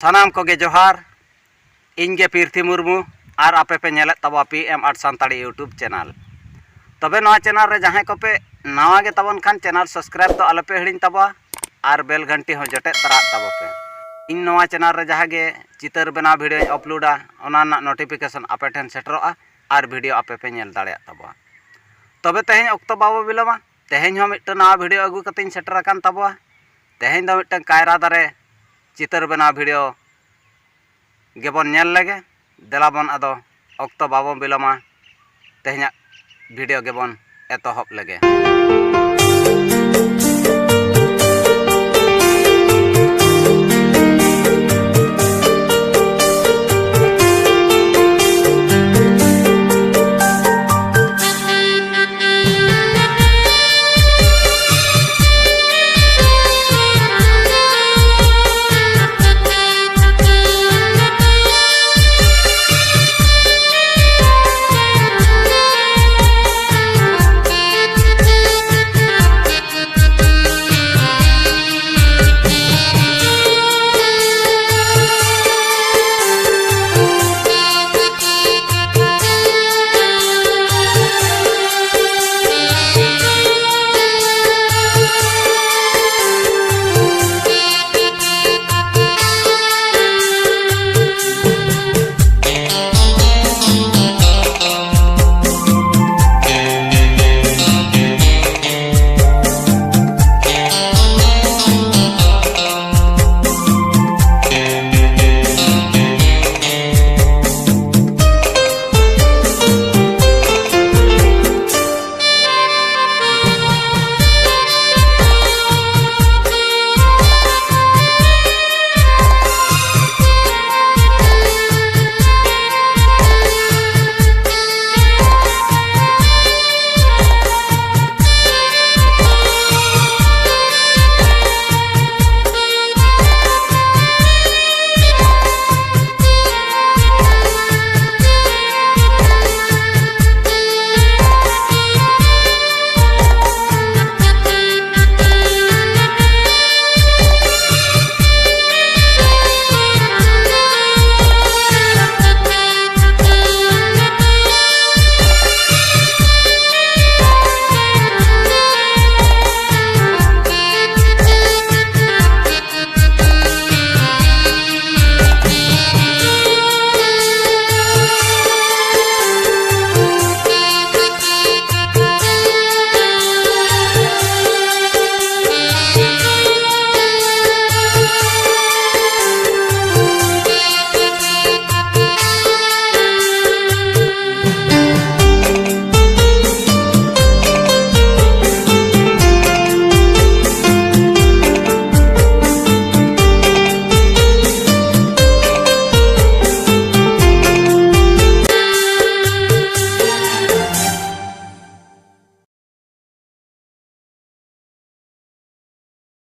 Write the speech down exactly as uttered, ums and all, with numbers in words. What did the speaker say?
ᱥᱟᱱᱟᱢ ᱠᱚᱜᱮ ᱡᱚᱦᱟᱨ᱾ ᱤᱧ ᱜᱮ ᱯᱤᱨᱛᱷᱤ ᱢᱩᱨᱢᱩ, ᱟᱨ ᱟᱯᱮ ᱯᱮ ᱧᱮᱞᱮᱫ ᱛᱟᱵᱚᱣᱟ P M art Santali YouTube channel. ᱛᱚᱵᱮ ᱱᱚᱣᱟ ᱪᱮᱱᱮᱞ ᱨᱮ ᱡᱟᱦᱟᱸᱭ ᱠᱚᱯᱮ ᱱᱟᱣᱟ ᱜᱮ ᱛᱟᱵᱚᱱ ᱠᱷᱟᱱ, ᱪᱮᱱᱮᱞ ᱥᱟᱵᱥᱠᱨᱟᱭᱤᱵ ᱫᱚ ᱟᱞᱚᱯᱮ ᱦᱤᱲᱤᱧ ᱛᱟᱵᱚᱣᱟ ᱟᱨ ᱵᱮᱞ ᱜᱷᱟᱱᱴᱤ ᱦᱚᱸ ᱡᱚᱴᱮᱫ ᱛᱟᱨᱟᱜ ᱛᱟᱵᱚ ᱯᱮ᱾ ᱤᱧ ᱱᱚᱣᱟ ᱪᱮᱱᱮᱞ ᱨᱮ ᱡᱟᱦᱟᱸ ᱜᱮ ᱪᱤᱛᱟᱹᱨ ᱵᱮᱱᱟᱣ ᱵᱷᱤᱰᱤᱭᱳᱧ ᱟᱯᱞᱳᱰᱟ, ᱚᱱᱟ ᱨᱮᱱᱟᱜ ᱱᱳᱴᱤᱯᱷᱤᱠᱮᱥᱚᱱ ᱟᱯᱮ ᱴᱷᱮᱱ ᱥᱮᱴᱮᱨᱚᱜᱼᱟ ᱟᱨ ᱵᱷᱤᱰᱤᱭᱳ ᱟᱯᱮ ᱯᱮ ᱧᱮᱞ ᱫᱟᱲᱮᱭᱟᱜ ᱛᱟᱵᱚᱣᱟ᱾ ᱛᱚᱵᱮ ᱛᱮᱦᱮᱧ ᱚᱠᱛᱚ ᱵᱟᱵᱚ ᱵᱤᱞᱚᱢᱟ, ᱛᱮᱦᱮᱧ ᱦᱚᱸ ᱢᱤᱫᱴᱟᱝ ᱱᱟᱣᱟ ᱵᱷᱤᱰᱤᱭᱳ ᱟᱹᱜᱩ ᱠᱟᱛᱮᱧ ᱥᱮᱴᱮᱨ ᱟᱠᱟᱱ ᱛᱟᱵᱚᱣᱟ᱾ ᱛᱮᱦᱮᱧ ᱫᱚ ᱢᱤᱫᱴᱟᱝ ᱠᱟᱭᱨᱟ ᱫᱟᱨᱮ ᱪᱤᱛᱟᱹᱨ ᱵᱮᱱᱟᱣ ᱵᱷᱤᱰᱤᱭᱳ ᱜᱮᱵᱚᱱ ᱧᱮᱞ ᱞᱮᱜᱮ᱾ ᱫᱮᱞᱟ ᱵᱚᱱ ᱟᱫᱚ ᱚᱠᱛᱚ ᱵᱟᱵᱚᱱ ᱵᱤᱞᱚᱢᱟ, ᱛᱮᱦᱮᱧᱟᱜ ᱵᱷᱤᱰᱤᱭᱳ ᱜᱮᱵᱚᱱ ᱮᱛᱚᱦᱚᱵ ᱞᱮᱜᱮ᱾